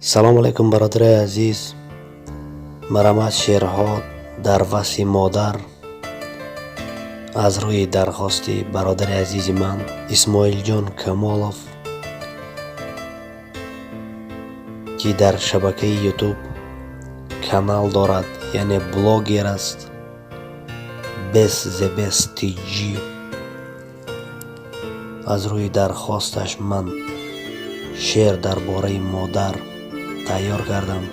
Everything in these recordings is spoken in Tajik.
Салом алайкум, бародарои азиз. Марҳамат, шеърҳо дар васфи модар аз рӯи дархости бародари азизи ман Исмоилҷон Камолов, ки дар шабакаи Ютуб канал дорад, яъне блогер аст, Best the Best TG. Аз рӯи дархосташ ман шеър дар бораи модар тайёр кардам.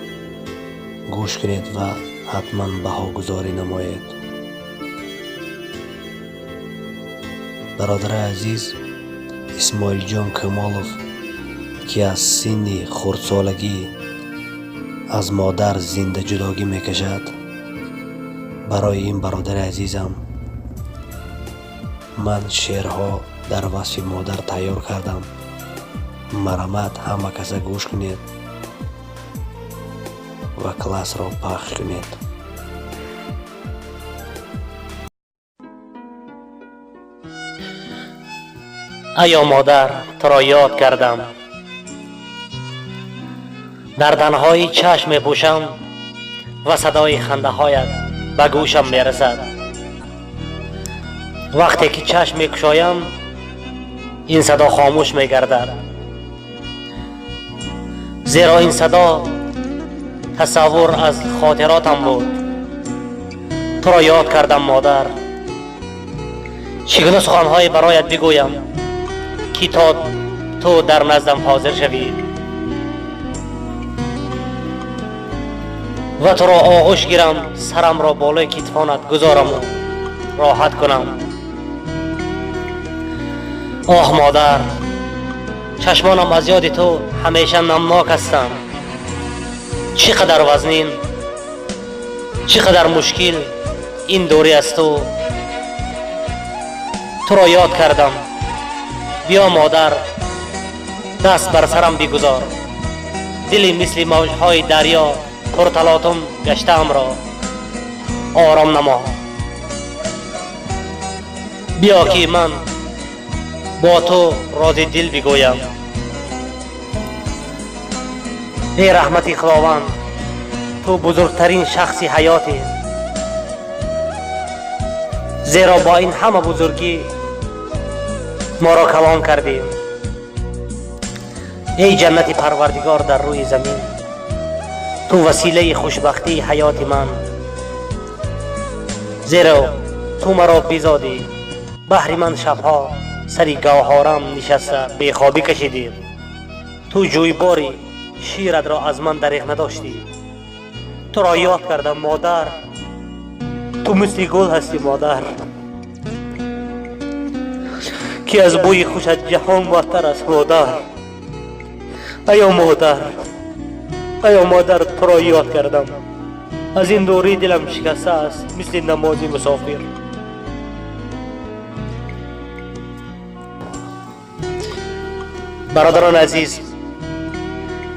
Гӯш кунед ва ҳатман баҳогузорӣ намоед. Бародари азиз Исмоилҷон Камолов, ки аз синни хурдсолагӣ аз модар зиндаҷудогӣ мекашад, барои ин бародари азизам ман шеърҳо дар васфи модар тайёр кардам. Марҳамат, ҳама каса гӯш кунед ва классро пахш кунед. Аё модар, туро ёд кардам. Дар танҳоӣ чашм мепӯшам ва садои хандаҳоят ба гӯшам мерасад. Вақте ки чашм мекушоям, ин садо хомӯш мегардад, зеро ин садо тасаввур аз хотиротам буд. Туро ёд кардам, модар. Чӣ гуна суханҳое бароят бигӯям, ки то ту дар наздам ҳозир шавӣ ва туро оғӯш гирам, сарамро болои китфонат гузораму роҳат кунам. Оҳ, модар, чашмонам аз ёди ту ҳамеша намнок ҳастанд. Чӣ қадар вазнин, чӣ қадар мушкил ин дурӣ аз ту. Туро ёд кардам. Биё, модар, даст бар сарам бигузор. Дили мисли мавҷҳои дарё пурталотум гаштаамро ором намо. Биё, ки ман бо ту рози дил бигӯям. Эй раҳмати Худованд, ту бузургтарин шахси ҳаётӣ, зеро бо ин ҳама бузургӣ моро калон кардӣ. Эй ҷаннати Парвардигор дар рӯи замин, ту василаи хушбахтии ҳаёти ман, зеро ту маро бизодӣ. Баҳри ман шабҳо сари гаҳворам нишаста бехобӣ кашидӣ. Ту ҷӯйбори ширатро аз ман дареғ надоштӣ. Туро ёд кардам, модар. Ту мисли гул ҳастӣ, модар, ки аз бӯи хушат ҷаҳон муаттар аст, модар. Аё модар, аё модар, туро ёд кардам. Аз ин дурӣ дилам шикаста аст, мисли намози мусофир. Бародарони азиз,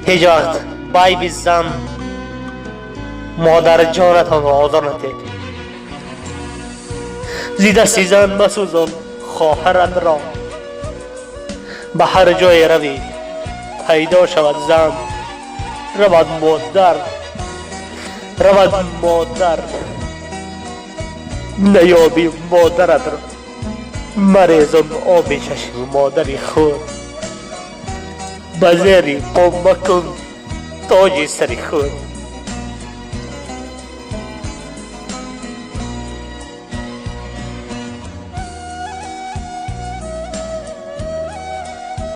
ҳеҷ вақт ба айби зан модарҷонатонро озор надиҳед. Зи дасти зан масӯзон хоҳаратро. Ба ҳар ҷое равӣ, пайдо шавад зан. Равад модар, равад модар, наёбӣ модаратро, марезон оби чашми модари худ. Ба зери по макун тоҷи сари худ.